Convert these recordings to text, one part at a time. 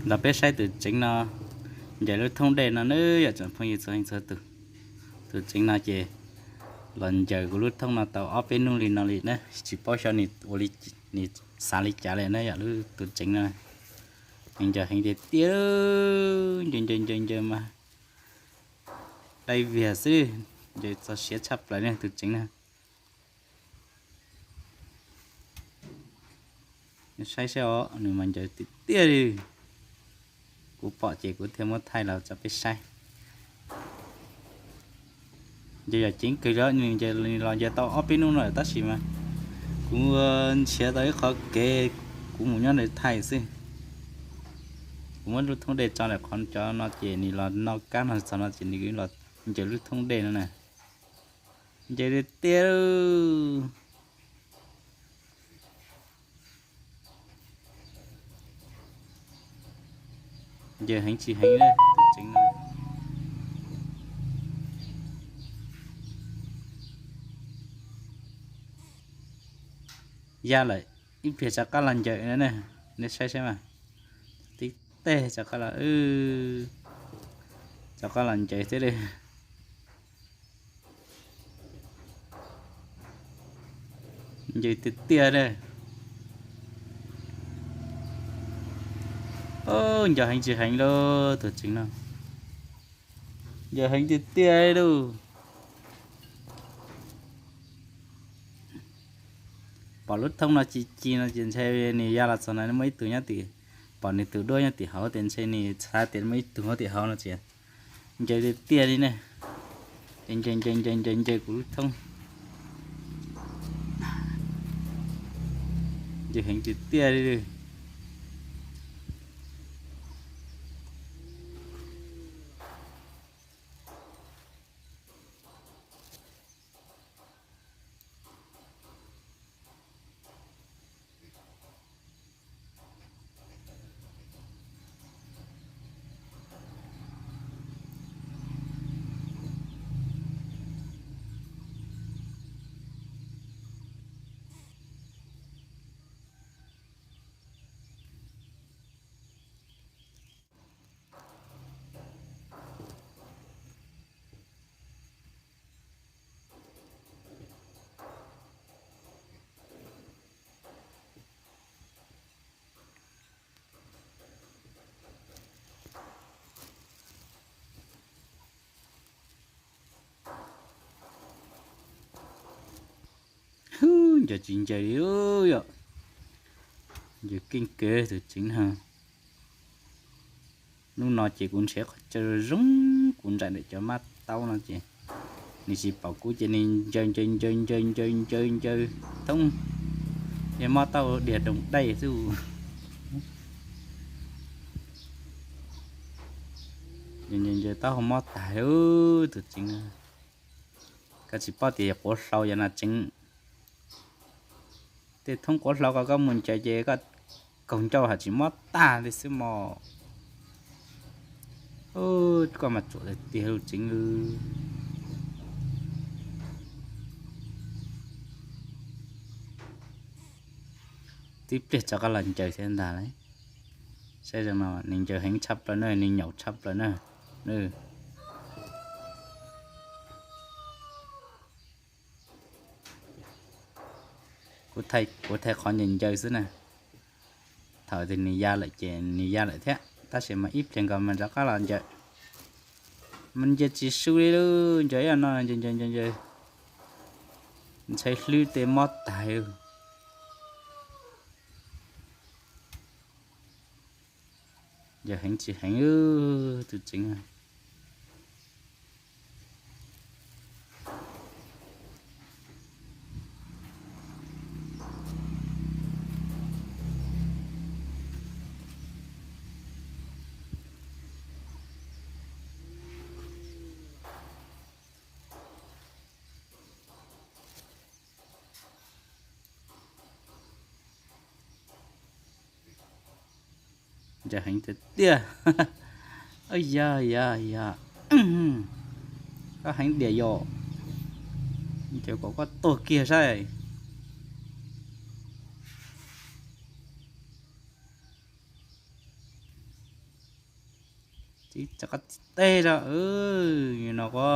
Los peb saib tus tsev no, ncaws lub thoob dej no nawb yom tsoom phooj ywg txhua leej txhua tus. Tus tsev no ces los ncaws kuv lub thoob no tau ob peb hnub li no li na, tsis paub xyov nws ua li, nws xav li cas li na yom lub tus tsev no. Ncaws heev tiag tiag, ncaws ncaws ncaws ncaws mas dai viag xwb, ncaws txog siav tshaj plaws ne tus tsev na. Saib saib os, nws mas ncaws tiag tiag li. Kuv pom ces kuv thiaj muab thaij los tso peb saib. Ncaws yam ceev kawg li, nws los ncaws tau ob peb hnub no lawm tab sis mas kuv nrhiav tau ib qhov kev kuv mus nyob ntawd thaij xwb. Kuv muab lub thoob dej tso lawm qhov cov no ces nws los noj kab no txog no ces nws los ncaws lub thoob dej no na. Ncaws tiag tiag. Ncaws heev tsis heev tus tsev no. Ya lawm, ib pliag rov qab los ncaws na, nej saib saib mas. Tib teg rov qab los, rov qab los ncaws thiab li. Ncaws tiag tiag li. Ncaws heev tsis heev lauj tus tsev no. Ncaws heev tiag tiag li lauj. Pom lub thoob no ci ci no ces ntshe nws ya los txog no muaj ib tug nyob tim, pom nws tus duab nyob tim hauv tias ntshe nws xav tias muaj ib tug nyob tim hauv no ces ncaws tiag tiag li ne. Ncaws ncaws ncaws ncaws ncaws kuv lub thoob. Ncaws heev tiag tiag li. Ncaws tsis ncaws li yom. Ncaws keej kawg tus tsev no. Hnub no ces kuv nrhiav qhov chaw zoo, kuv nraim ntawm cov mab taub no ces nws tsis pom kuv ces nws ncaws ncaws ncaws ncaws ncaws ncaws ncaws thoob, yog mob taub hau diag doos daij xwb. Ncaws ncaws taub hau mob tag li tus tsev no. Koj tsis paub tias yog quav hlau yog nas tseev. Tej thoob quav hlau ko koj mus ncaws ces koj kaug ncauj haj tsis mob tag li xwb mog. Koj mas tsuam tiag tiag tus tsev. Tib pliag rov qab los ncaws thiab ntag lauj. Saib zoo no nws ncaws heev tshaj plaws na, nws nyaum tshaj plaws na. Kuv thaij qhov ncaws ncaws xwb na. Thaum tias nws ya lawm ces nws ya lawm thiab, tab sis mas ib pliag nkaus mas rov qab los ncaws. Mas ncaws tsis su li lauj, ncaws ib yam no ncaws ncaws ncaws ncaws, ntshai hlwb tej mob tag li. Ncaws heev tsis heev tus tsev. Ncaws heev tiag tiag. Yog yog yog, koj heev diam yom. Ncaws kom koj tuag kiag saib. Tib rov qab tib teg rau, no ko,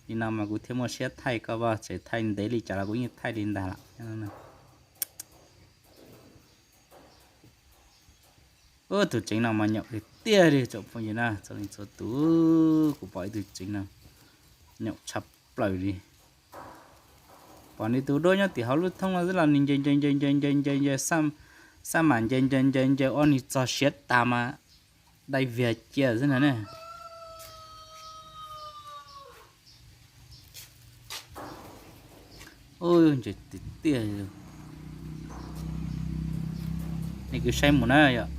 li no mas kuv thiaj muaj siab thaij koj vaj, tseem thaij ntev li cas los kuv yeej thaij li ntag lawm. Ub, tus tsev no mas nyaum tiag tiag li tsoom phooj ywg na, txhua leej txhua tus, kuv pom ib tug tsev no nyaum tshaj plaws li. Pom nws tus duab nyob tim hauv lub thoob no xwb los nws ncaws ncaws ncaws ncaws ncaws ncaws ncaws, xab mam ncaws ncaws ncaws ncaws ua nws txog siav tas mas dai viag cia xwb na ne. Ub, ntshe tiag tiag. Nej kuj saib mus na yom.